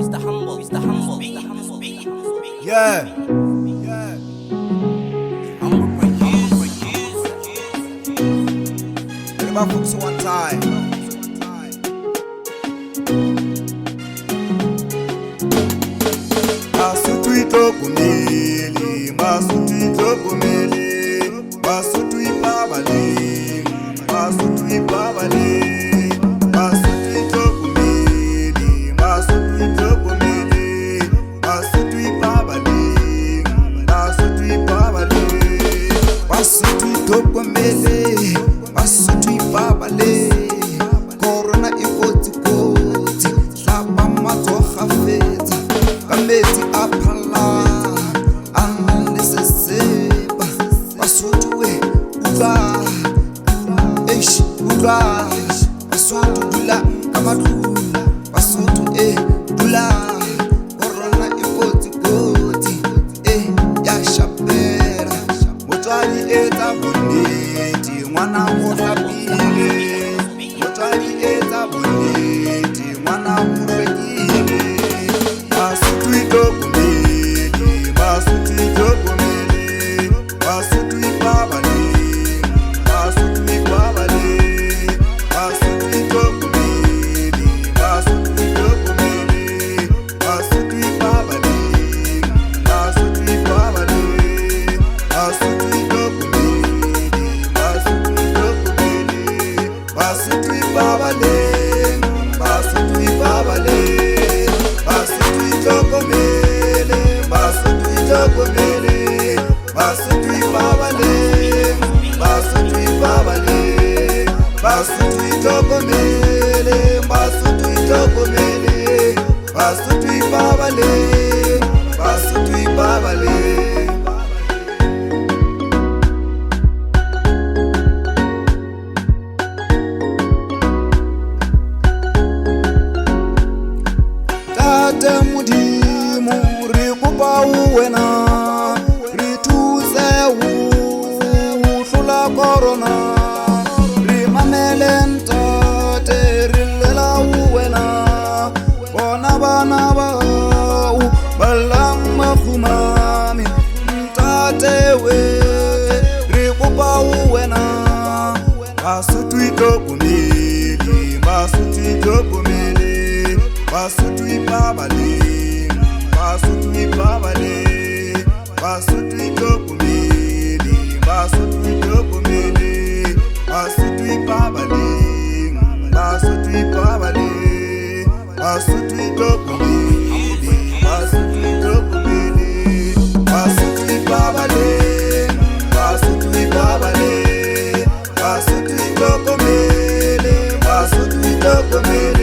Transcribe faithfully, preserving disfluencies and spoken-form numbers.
Mister Humble, Mister Humble, Mister Humble. Yeah. Humble produce. Ke ba focus one time. Basotho itlhokomele, Basotho itlhokomele, Basotho ipabalele, Basotho ipabalele, Basotho itlhokomele, Basotho itlhokomele, Basotho ipabalele, Basotho ipabalele, Basotho itlhokomele, Basotho ipabalele. Corona e kotsi kotsi, hlapa matsogo kgafetsa, ka metsi a phallang, a nang le sesepa. Basotho e, utlwa, eish, utlwa. Basotho dulang ka matlung, Basotho e, dulang. Corona e kotsi kotsi, e, ya shapela. Motswadi etsa bonnete, ngwana o hlapile. Motswadi etsa bonnete, ngwana o hlwekile. Basotho itlhokomele, Basotho itlhokomele, Basotho ipabalele, Basotho ipabalele, Basotho itlhokomele, Basotho itlhokomele, Basotho ipabalele, Basotho ipabalele, Basotho itlhokomele, Basotho itlhokomele. Basotho ipabalele, Basotho ipabalele, Basotho itlhokomele, Basotho itlhokomele, Basotho ipabalele, Basotho ipabalele, Basotho itlhokomele, Basotho itlhokomele, Basotho ipabalele, Basotho ipabalele. Tate Modimo, re kopa ho wena, re thuse ho hlola corona. Re mamele Ntate, re llela ho wena. Bona bana ba hao ba llang ba kgumame, Ntate we, re kopa ho wena. Basotho itlhokomele, Basotho itlhokomele, Basotho ipabalele, Basotho ipabalele, Basotho itlhokomele, Basotho itlhokomele, Basotho ipabalele, Basotho ipabalele, Basotho itlhokomele, Basotho itlhokomele, Basotho ipabalele, Basotho ipabalele, Basotho itlhokomele, Basotho itlhokomele.